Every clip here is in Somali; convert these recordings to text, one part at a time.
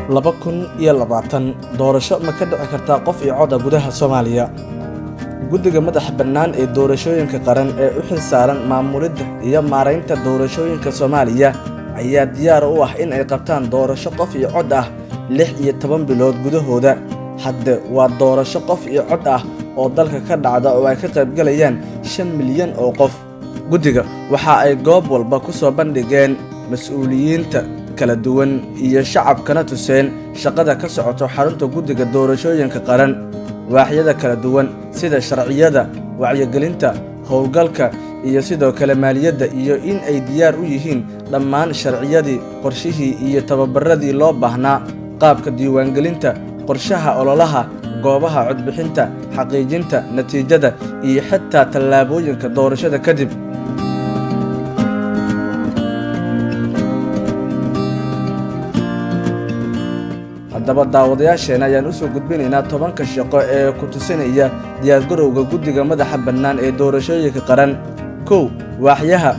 2020 doorasho ma ka dhici kartaa qof iyo cod ah gudaha Soomaaliya? Guddiga madaxa bannaan ee doorashooyinka qaran ee u xil saaran maamulidda iyo maaraynta doorashooyinka Soomaaliya ayaa diyaar u ah in ay qabtaan doorasho qof iyo cod ah 16 bilood gudahooda. Hadde waa doorasho qof iyo cod ah oo dalka ka dhacda oo ay ka qaybgalayaan 5 milyan oo qof. Guddiga waxa ay goob walba ku soo bandhigeen mas'uuliyiinta kala duwan iyo shacabkana tuseen shaqada ka socoto xarunta guddiga doorashooyinka qaran, waaxyada kala duwan sida sharciyada, wacyigelinta, howlgalka iyo sidoo kale maaliyadda, iyo in ay diyaar u yihiin dhammaan sharciyadii, qorshihii iyo tababaradii loo baahnaa, qaabka diiwaangelinta, qorshaha ololaha, goobaha codbixinta, xaqiijinta natiijada iyo xitaa tallaabooyinka doorashada kadib. Haddaba daawadayaasheena ayaan usoo gudbinaynaa 10-ka shaqo ee ku tusinaya diyaargarowga guddiga madaxa bannaan ee doorashooyinka qaran. 1, waaxyaha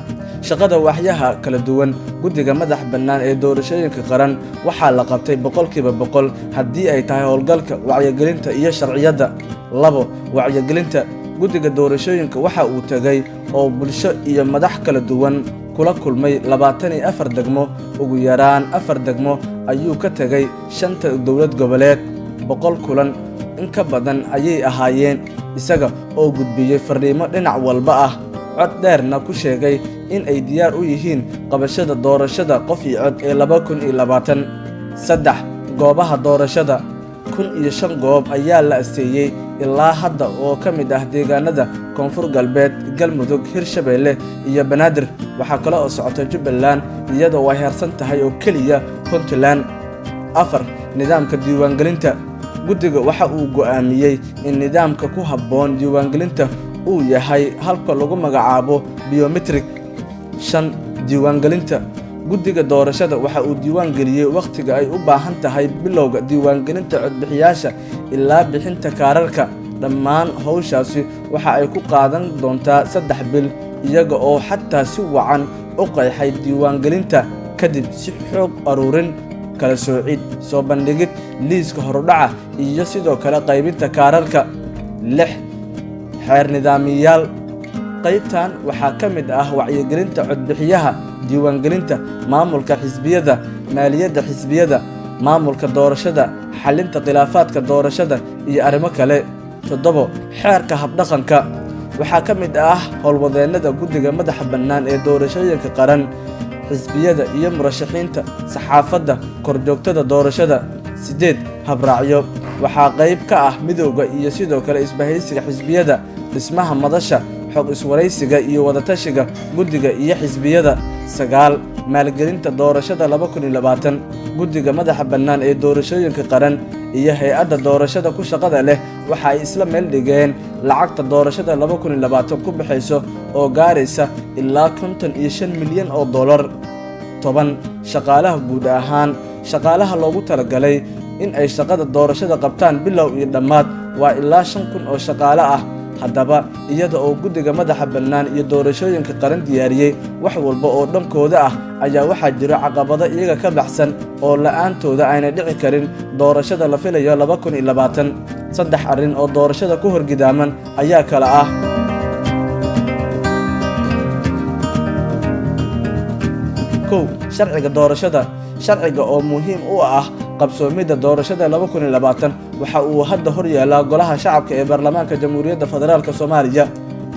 shaqada. Waaxyaha kala duwan guddiga madaxa bannaan ee doorashooyinka qaran waxaa la qabtay 100% haddii ay tahay howlgalka, wacyigelinta iyo sharciyadda. 2, wacyigelinta. Guddiga doorashooyinka waxa uu tegay oo bulsho iyo madax kala duwan kula kulmay 24 degmo. Ugu yaraan 4 degmo ayuu ka tegay shanta dowlad goboleed. 100 kulan in ka badan ayay ahaayeen, isaga oo gudbiyey fariimo dhinac walba ah, cod dheerna ku sheegay in ay diyaar u yihiin qabashada doorashada qof iyo cod ee 2020. 3, goobaha doorashada. 1005 goob ayaa la asteeyey ilaa hadda oo ka mid ah deegaanada Koonfur Galbeed, Galmudug, Hirshabeelle iyo Banaadir. Waxaa kale oo socota Jubbaland, iyadoo ay harsan tahay oo keliya Puntland. 4, nidaamka diiwaangelinta. Guddiga waxa uu go'aamiyey in nidaamka ku habboon diiwaangelinta uu yahay halka lagu magacaabo biometric. 5, diiwaangelinta. Guddiga doorashada waxa uu diiwaan geliyey wakhtiga ay u baahan tahay bilowga diiwaangelinta codbixiyaasha ilaa bixinta kaararka. Dhammaan howshaasi waxa ay ku qaadan doontaa 3 bil, iyaga oo xataa si wacan u qeexay diiwaangelinta kadib si xoog aruurin, kala soocid, soo bandhigid liiska horudhaca iyo sidoo kale qaybinta kaararka. 6, xeer nidaamiyaal. Qaybtan waxaa ka mid ah wacyigelinta codbixiyaha, diiwaangelinta, maamulka xisbiyada, maaliyadda xisbiyada, maamulka doorashada, xalinta khilaafaadka doorashada iyo arrimo kale. 7, xeerka habdhaqanka. Waxaa ka mid ah howlwadeennada guddiga madaxa bannaan ee doorashooyinka qaran, xisbiyada iyo murashaxiinta, saxaafadda, korjoogtada doorashada. 8, habraacyo. Waxaa qayb ka ah midowga iyo sidoo kale isbahaysiga xisbiyada, dhismaha madasha xog iswaraysiga iyo wadatashiga guddiga iyo xisbiyada. 9, maalgelinta doorashada 2020. Guddiga madaxa bannaan ee doorashooyinka qaran iyo hay-adda doorashada ku shaqada leh waxa ay isla meel dhigeen lacagta doorashada 2020 ku baxayso oo gaaraysa ilaa 55 milyan oo dollar. 10, shaqaalaha. Guud ahaan shaqaalaha loogu talagalay in ay shaqada doorashada qabtaan bilow iyo dhammaad waa ilaa 5000 oo shaqaale ah. Haddaba iyada oo guddiga madaxa bannaan iyo doorashooyinka qaran diyaariyey wax walba oo dhankooda ah, ayaa waxaa jiro caqabado iyaga ka baxsan oo la'aantooda aanay dhici karin doorashada la filayo 2020. Saddex arrin oo doorashada ku horgidaaman ayaa kala ah: 1, sharciga doorashada. Sharciga oo muhiim u ah qabsoomidda doorashada 2020 waxa uu hadda hor yaallaa Golaha Shacabka ee Baarlamaanka Jamhuuriyadda Federaalka Soomaaliya.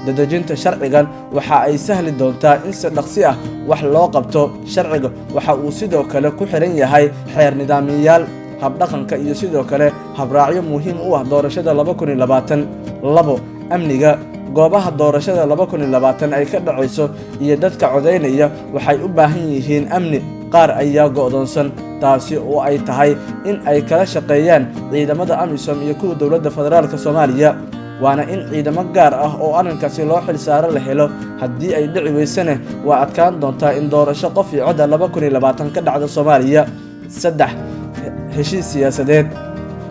Dadejinta sharcigan waxa ay sahli doontaa in si dhaqsi ah wax loo qabto. Sharciga waxa uu sidoo kale ku xiran yahay xeer nidaamiyayaal, habdhaqanka iyo sidoo kale habraacyo muhiim u ah doorashada 2020. 2, amniga. Goobaha doorashada 2020 ay ka dhacayso iyo dadka codaynaya waxay u baahan yihiin amni. Qaar ayaa go'doonsan, taasi oo ay tahay in ay kala shaqeeyaan ciidamada AMISOM iyo kuwa dowladda federaalka Soomaaliya, waana in ciidamo gaar ah oo arrinkaasi loo xil saaro la helo. Haddii ay dhici weysane, waa adkaan doontaa in doorasho qof iyo codda 2020 ka dhacda Soomaaliya. 3, heshiis siyaasadeed.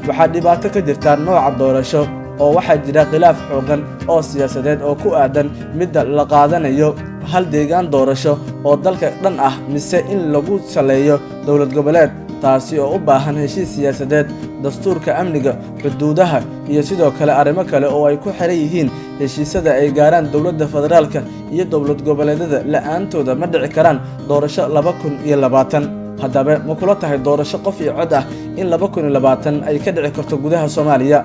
Waxaa dhibaato ka jirtaa nooca doorasho oo waxaa jira khilaaf xoogan oo siyaasadeed oo ku aadan midda la qaadanayo, hal deegaan doorasho oo dalka dhan ah mise in lagu saleeyo dowlad goboleed. Taasi oo u baahan heshiis siyaasadeed, dastuurka, amniga, xuduudaha iyo sidoo kale arrimo kale oo ay ku xiran yihiin heshiisyada ay gaaraan dowladda federaalka iyo dowlad goboleedyada. La-aantooda ma dhici karaan doorasho 2020. Haddaba, ma kula tahay doorasho qof iyo cod ah in 2020 ay ka dhici karto gudaha Soomaaliya?